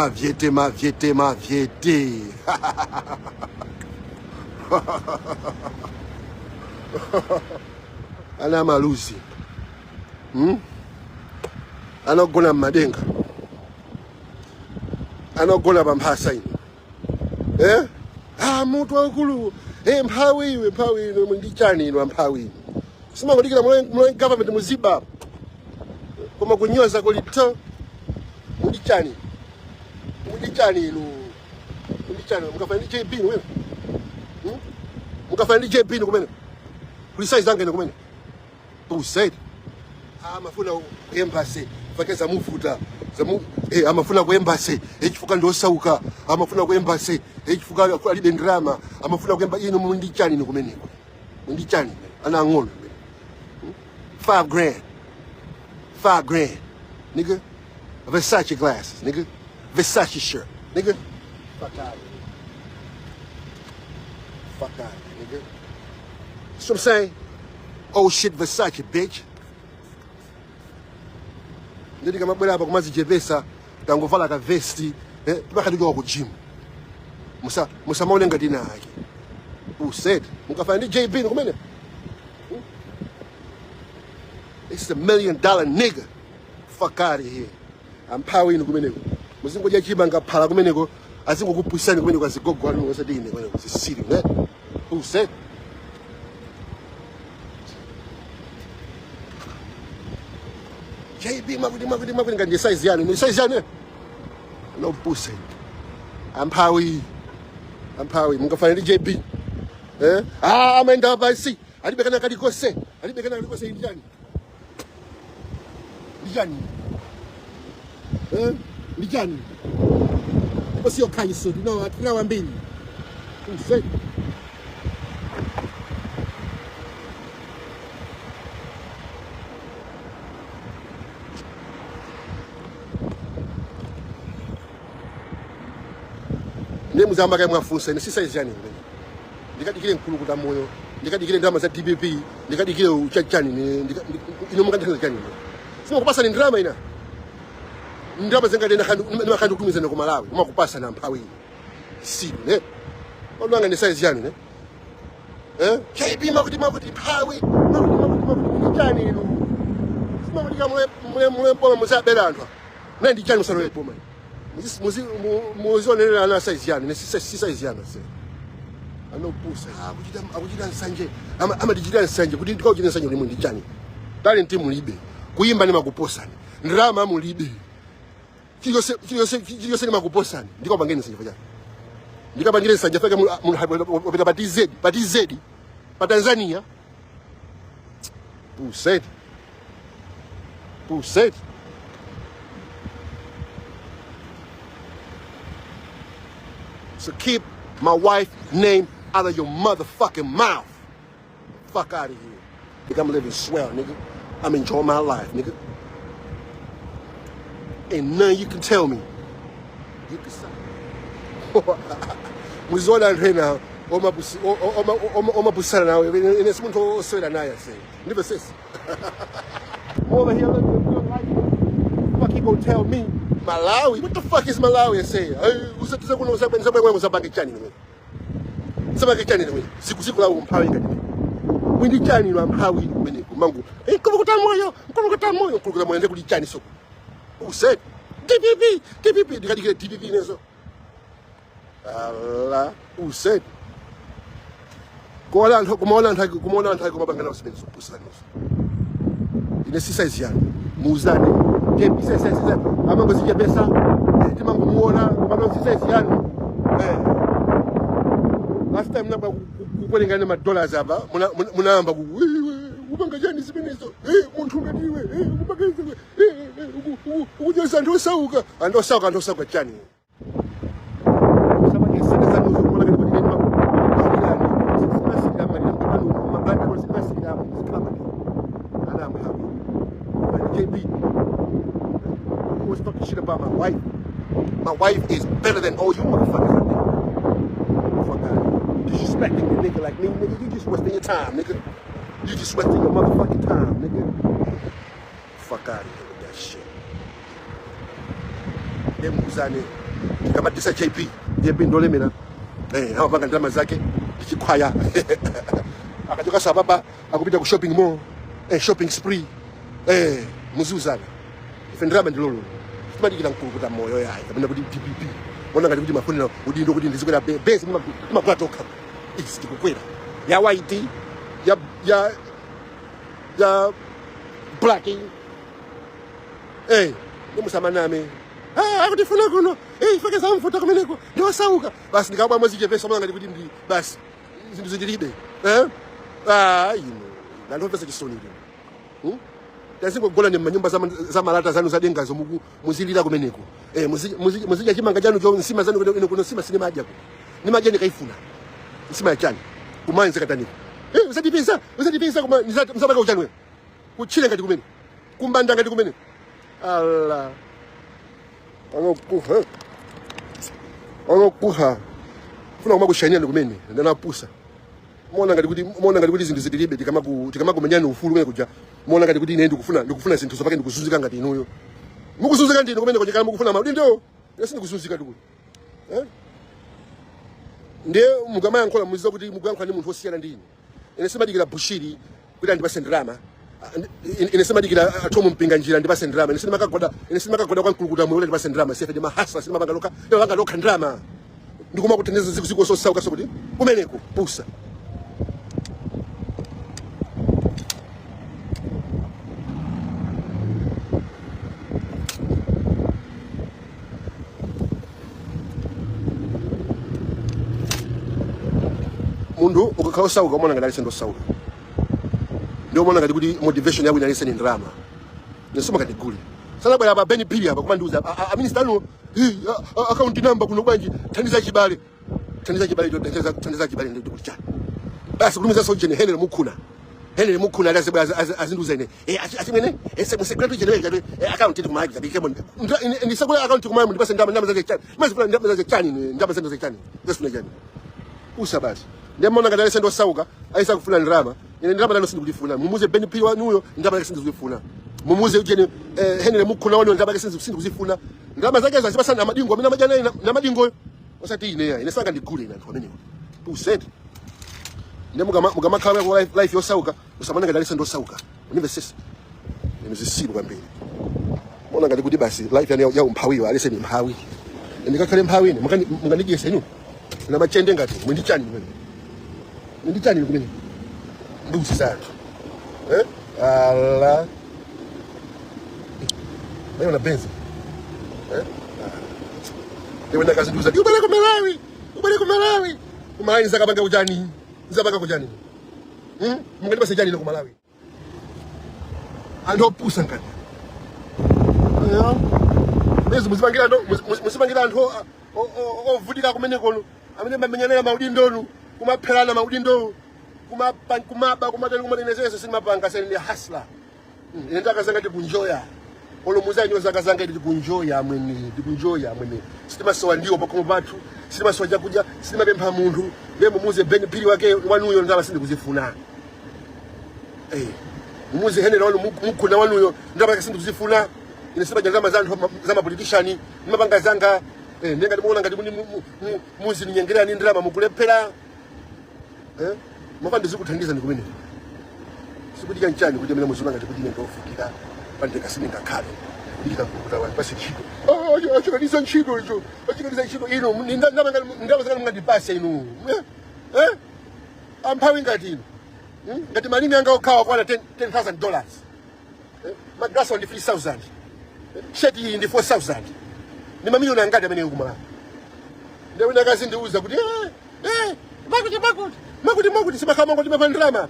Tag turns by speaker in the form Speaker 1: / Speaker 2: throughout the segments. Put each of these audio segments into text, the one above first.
Speaker 1: Mavyete, mavyete, mavyete. Ana maluzi. Ana ogona mmadenga. Ana ogona pamphasa ino. Eh? Ah, mutu waukulu. Eh, mphawi iwe, mphawi ino ndi chani ino amphawi ino. Simangodikira mulowe government muziba. Koma kunyoza kuli to. Muli chani? Muli chani inu? Muli chani? Mukafanya ndi JB inu wewe? Hmm? Mukafanya ndi JB inu kumene? Kuli size zanga inu kumene? Who said? Amafuna ku embassy fake zamuvuta zamu eh, amafuna ku embassy eh, chifukwa ndi osauka amafuna ku embassy eh, chifukwa alibe ndalama amafuna ku embassy inu muli chani inu kumeneko muli chani ana ang'ono 5 grand, 5 grand, nigga. Versace glasses, nigga. Versace shirt, nigga. Fuck out of here. Fuck out of here, nigga. See what I'm saying? Oh shit, Versace, bitch. Nditi kamabwera apa kumazichepesa tangovala ka vest eh, timakatikoka ku gym. Musa musamaone ngati ina ake. Who said? Mukafanya ndi JB kumene? This is $1 million nigga. Fuck out of here. Amphawi inu kumeneko. Muzingodya chimanga phala kumeneko. Azingokupusani kumeneko azigogo anu osati ine kumeneko zisiri, ne? Who said? JB makuti makuti makuti ngati ndi size yanu. Ni size yanu. No pussy. Amphawi. Amphawi mungafane ndi JB. Eh? Ah, amaenda pansi. Alibe kana kalikose. Alibe kana kalikose ndi chani? Ndi chani? Eh? Ndi chani? Ndipo siyo khaiso tinawa tinawa mbiri. Who said? Ndiye muzamba kaye mwafunsa ine si size yanu imene. Ndikadikire mkulukuta moyo, ndikadikire ndalama za DPP, ndikadikire uchachani ino mukandithandiza chani ine. Simakupasani ndalama ina. Ndalama zingati ndimakhandi kutumizana ku Malawi, umakupasa na mphawi ine. Si ne. Olwanga ndi size yanu ne. Eh? JB makuti makuti mphawi, makuti makuti makuti ndi chani inu. Simakutika mule mule mule boma muzabera anthu. Ne ndi chani musalowe boma. Muzionerera ana size yanu, ne si size yanu se. Anopusa. Akuchita akuchita nsanje. Ama amatichita nsanje kuti ndikauchita nsanje ulimwe ndi chani. Talent mulibe. Kuyimba ni makuposani. Ndalama mulibe. Chiliyonse chiliyonse chiliyonse ni makuposani. Ndikapangeni nsanje fanya. Ndikapangire nsanje fanya wapita pa TZ, pa TZ, pa Tanzania. Who said? Who said? So keep my wife name out of your motherfucking mouth. Fuck out of here. Nigga, I'm living swell, nigga. I'm enjoying my life, nigga. Ain't nothing you can tell me. You can stop. Muziona anthu ena omapusana nawe ine si munthu osewera naye ase ndive sesi. Over here looking good like fuck you gonna tell me Malawi? What the fuck is Malawi? I say usatize kuno usabwe usapange chani nimwe usapange chani nimwe siku siku la umphawi ngati mwindi chani lwa mphawi kumene kumangu nkulukuta moyo nkulukuta moyo nkulukuta moyo ndekuli chani soko use DPP DPP ndikadikire DPP nezo ala use kuona anthu kumaona anthu ake kumaona anthu ake kumapangana zimene zopusana ine si size yanu muuzane JB size size amangozichepesa timangomuona pano si size yanu eh. Last time naba kukuwerengani ma dollars apa munayamba kupanga chani zimenezo eh, munthu ngati iwe eh, kupanga izo eh, eh, ukudyesa anthu osauka anthu osauka anthu osauka chani Usapange sene zanuzo kuona ngati kuti ine ndimakusilirani. Sindimasilira malire mkapano mabanda kwa sindimasilira zikhala malire. Ana amphawi. But JB was talking shit about my wife. My wife is better than all you motherfuckers out there. Fuck out of here. Disrespecting a nigga like me, nigga. You just wasting your time, nigga. You just wasting your motherfucking time, nigga. Fuck out of here with that shit. Demuzane. Tikamatisa JB, JB ndolemera, amapanga ndalama zake ndichikhwaya. Akachoka sababa akupita ku shopping mall, shopping spree. Muziuzana ife ndalama ndilolo, timadikira mkulukuta moyo yayi kapena kuti DPP ona ngati kuti mafunira udindo kuti ndizikwera Benz. Timagula tokha izi, tikukwera ya white, ya black. Ndimusamaname. Ah, akutifuna kuno, ifeke zamvuta kumeneko, ndiwasauka basi. Ndikabwa mwazichepesa mwana ngati kuti ndi basi zinthu zindilibe. Ah, ino ndandomvesa chisoni ino. Tazingogona ni manyumba za malata zanu zadengazo, muzilira kumeneko. Muzidya chimanga chanu cho nsima zanu kuno. Ino kuno nsima sinimadya kuno, nimadya nikaifuna. Nsima ya chani kumanzi kataniko? Usatipisa, usatipisa kuma mzabaka uchani wewe kuchile ngati kumene kumbanda ngati kumene ala anokuha anokuha funa kumakushanyani kumene ndanapusa. Mona ngati kuti zinthu zitilibe. Tikamakumenyani ufulu kumene kuja, mona ngati kuti ine ndikufuna zinthu zopake ndikuzunzika ngati inuyo mukuzunzika ndinu kumene kuja. Kana mukufuna maudindo, ine sindikuzunzika ndikuti, eh? Ndiye mukamayankhula muziza kuti mukuyankhula ndi munthu wosiyana ndi ine. Ine simadikira Bushiri kuti andipase ndalama. Ine simadikira Tom Mpinganjira andipase ndalama. Ine sindimakagwada kwa mkulukuta moyo kuti andipase ndalama. Sefe ndi mahasa, sindimapanga lokha, ndimapanga lokha ndalama ndikuma kuthandiza ziko ziko sosauka sokuti kumeneko pusa. Munthu ukakhala osauka umaona ngati alise ndosauka, ndio umaona ngati kuti motivation yabwino alise ni ndalama. Nesoma ngati gule sanabwera apa Ben Phiri apa kumandiuza a minister anu account number kuno bwanji, thandiza chibale, thandiza chibale, thandiza, thandiza chibale. Ndi kuti chani? Basi kutumiza so jene Henry Mukhuna, Henry Mukhuna ali azibwa azinduza ine, achimene musegula tu jene account ndi kumaji zabike mo ndisegula account kumaji ndipase ndama, ndama zake chani? Mazifuna ndama zake chani? Ndama zake chani? Zasifuna chani? Usa basi. Ndiye mona ngati alise ndosauka aisa kufuna ndalama. Ine ndalama nalo sindikutifuna. Mumuze Ben Phiri wanuyo, ndalama zake sindikuzifuna. Mumuze ujene Henry Mukhuna wanuyo, ndalama zake sindikuzifuna. Ndalama zake zazipasana amadingo amene amadya naye na madingo, osati ine ya. Ine sanga ndigule ine anthu amenewo usenti. Ndiye mukamakhala ku life yosauka, usamane ngati alise ndosauka. Unimvesese ine, zisilu kwambiri. Mona ngati kuti basi life yani ya umphawiwa, alise ni mphawi. Ndikakhale mphawi ine mukandidyesa inu na machende ngati mwindichani kumene, mwindichani kumene, mbuzi za anthu. Ala nayo na benzi. Ndiwe ndakazinduza ubale ku Malawi, ubale ku Malawi, ku Malawi nzakapanga kuchani? Nzapanga kuchani? Mungandipase chani ine ku Malawi? Anthu opusa ngati mezi muzipangira anthu, muzipangira anthu ovutika kumenekono amene mamenyanira maudindonu, kumapherana maudindo, kumaba, kumatani, kumatani. Zeso sinimapanga sene, ndi hustler. Ine ndakazanga tikunjoya olo muzanyo zakazanga iti tikunjoya mwene, tikunjoya mwene. Sitimasowa ndiwo pakhomo pathu, sitimasowa chakudya, sitimapempha munthu. Ndiye mumuze Ben Phiri wake wanuyo, ndalama sindikuzifuna. Mumuze Henry wanu Mukhuna wanuyo, ndalama zake sindikuzifuna. Ine simadya ndalama za anthu za mapolitician, ndimapanga zanga. Nenga ndimuona ngati muni muzininyengerani ndalama, mukulephera. Mapa ndizikuthandiza ndi kumene sikuti chanchani kuti amene muziona ngati kuti ine ndovutika pandeka sindingakhale kudikira mkulukuta wanu pasi ntchito. Achikaniza ntchito icho, achikaniza ntchito ino. Ndalama zangani mungandipase inu? Eh? Amphawi ngati inu. Ngati malimi anga okhawa kwana $10,000. Magrasa ndi 3000, shirt iyi ndi 4000, ndi mamiliyoni angati amene kumalawi? Ndiye wina akazindiuza kuti makuti makuti makuti makuti simakhala mango timapha ndalama,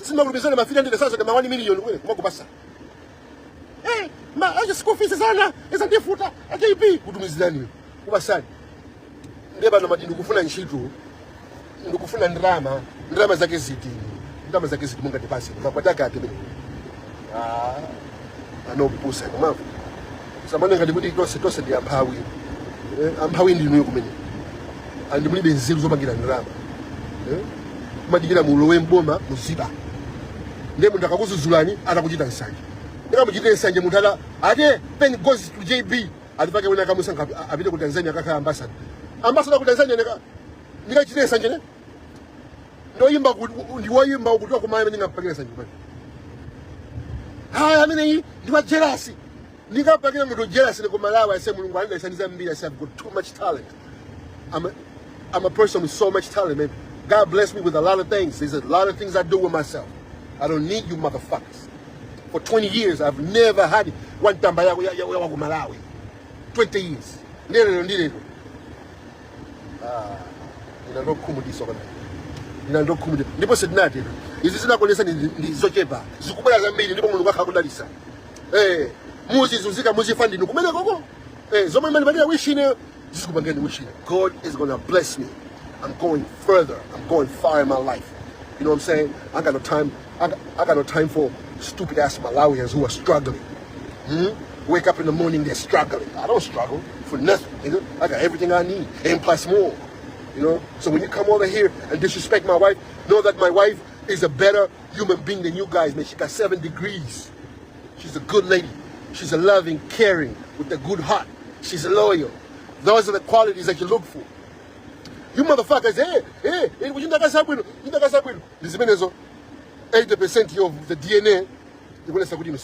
Speaker 1: simakutumizana ma 300,000, ma 1 million kumene kumakupasa. Ma acho school fees zana izandifuta AJP kutumizirani kupasani. Ndiye pano mati ndikufuna ntchito, ndikufuna ndalama. Ndalama zake ziti? Ndalama zake ziti mungandipase? Makwataka ake mene. Ah, anopusa komapo samane ngati kuti tonse tonse ndi amphawi. Amphawi ndinuyo kumene andi mulibe nzeru zopangira ndalama. Kumadikira mulowe mboma muziba. Ndiye munthu akakuzuzulani atakuchita nsanje, ndikamuchitire nsanje munthu ata ate pen goes to JB. Alipake wina akamusankha apite ku Tanzania akakhala ambassador. Ambassador ku Tanzania ndikachitire sanje ne? Ndoyimba ndiwoyimba ukuti kumayi amene ndingampakire sanje kumene. Haya, amene ndi wa jealous. Ndingapakire munthu jealous ku Malawi ase? Mulungu anandidalitsa mbiri ase. I've got too much talent. I'm a person with so much talent, man. God bless me with a lot of things. There's a lot of things I do with myself. I don't need you motherfuckers. For 20 years, I've never had one tamba ya ku Malawi. 20 years. Ndilero ndilero. Ah, ina ndokhumudwitsa kana. Ina ndokhumudwitsa. Ndipo sindinatero. Izi zinakonesa ndi zochepa. Zikubwera zambiri ndipo Mulungu akakudalitsa. Muzizunzika, muzifa ndinu kumene koko. Zomwe mani badira wish ine zikupangeni wish ine. God is gonna bless me. I'm going further. I'm going far in my life. You know what I'm saying? I got no time. I got no time for stupid ass Malawians who are struggling. Wake up in the morning, they're struggling. I don't struggle for nothing, nigga. I got everything I need and plus more. You know? So when you come over here and disrespect my wife, know that my wife is a better human being than you guys, man. She got 7 degrees. She's a good lady. She's a loving, caring, with a good heart. She's loyal. Those are the qualities that you look for. You motherfuckers, hey, hey, hey, uchindakasabwino, uchindakasabwino. Ndizimenezo 80% of the DNA ikunesa kuti inu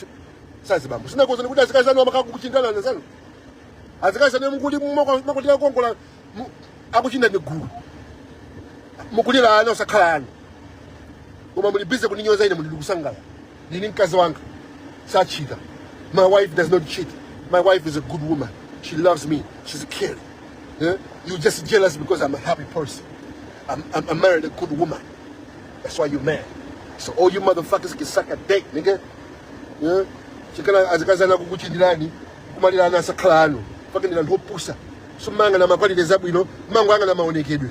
Speaker 1: sazibambo. Sinakoza kuti azikazi anu amakakuchindana nazanu. Azikazi anu mukuti makuti kongola akuchinda ni gulu. Mukulira ana osakhala anu. Koma muli busy kuninyoza ine, muli kusangala. Ndini mkazi wanga. Sachita. My wife does not cheat. My wife is a good woman. She loves me. She's a caring. Yeah? You're just jealous because I'm a happy person. I'm married a good woman. That's why you're mad. So all you motherfuckers can suck a dick, nigga. Yeah? Chikala azikazana kukuchindirani kumalira ana asakhala anu pake ndina anthu opusa sumanga na ma quality zabwino mango anga na maonekedwe.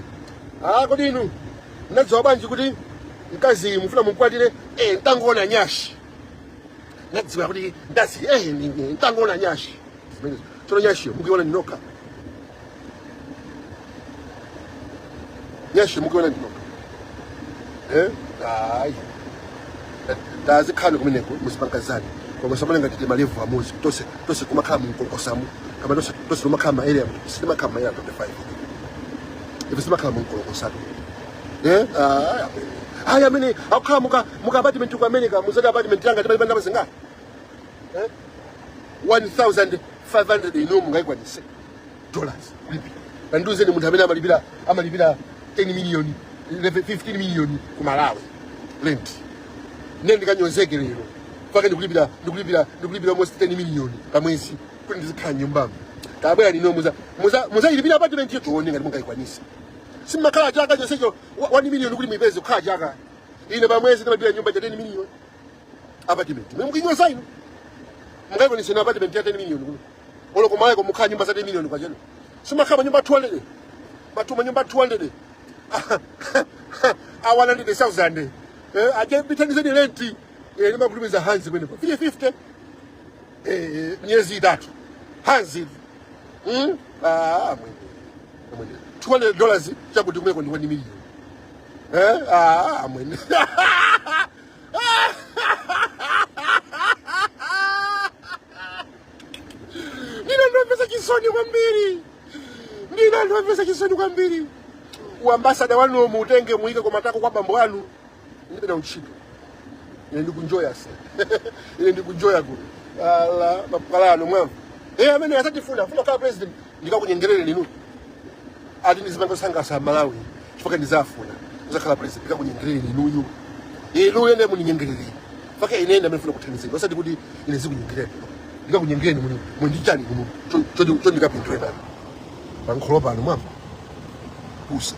Speaker 1: Ah, kodi inu mnadziwa bwanji kuti mkazi mufuna mumkwatire? Eh, ntangoona nyashi nadziwa kuti ndazi ntangoona nyashi. Zimenezo tsono nyashiyo mukuiona ndinokha, nyashi mukuiona ndinokha. Eh, ayi, tazikhani kumeneko muzipankazani koma samane ngati ma level amodzi tonse tonse kumakhala mumkolokosamu kama tonse tonse kumakhala ma area, sitimakhala ma area 25, ife simakhala mumkolokosatu. Eh, ayi ayi, amene akukhala muka apartment ku America, muzati apartment yanga tipali ndalama zingati? Eh, 1500 inu mungayikwanise dollars kulipira? Kandiuzeni munthu amene amalipira 10 million, 11, 15 million ku Malawi rent. Ne ndikanyozeke lero pake ndikulipira almost 10 million pamwezi kuti ndizikhala nyumbamo. Tabwera nino muzayilipira apartment yo tione ngati mungayikwanise. Simmakhala chaka chonsecho 1 million kuti muipeze kukhala chaka. Ine pamwezi ndimalipira nyumba cha 10 million apartment. Mwe mukinyoza ino mungayikwanise na apartment ya 10 million kuno? Olo kumaleko mukhala nyumba za 10 million kwacheno simakhala manyumba 200 matuma nyumba 200 a 100,000. Eh, aje bithandizeni rent. Eh, ndimakutumiza hanzi kwenepo 350, miyezi 3 hanzi. Ah, mwene mwene, $200 chakuti kumeko ndi 1 million. Eh, ah, mwene. Ndina ndomvesa chisoni kwambiri, ndina ndomvesa chisoni kwambiri. U ambassador wanu muutenge muike kumatako kwa bambo anu. Ndipita ntchito ine, ndikunjoya se, ine ndikunjoya kuno. Ala mapalano mwamva. Eh, amene asatifuna afuna khala president, ndikakunyengerere ninu ati ndizipanga sangasa Malawi chifukwa ndizafuna uzakhala president. Ndikakunyengerere ninuyu? Inuyo ndiye muninyengerere faka ine ndamene funa kuthandizeni, osati kuti ine zikunyengerere. Ndikakunyengereni muni mundichani kuno cho ndikapindule pano pankholo pano mwamva pusa.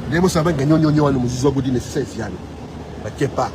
Speaker 1: Ndiye musamanga nyonyonyo wanu, muziziwa kuti ine si size yanu, machepa.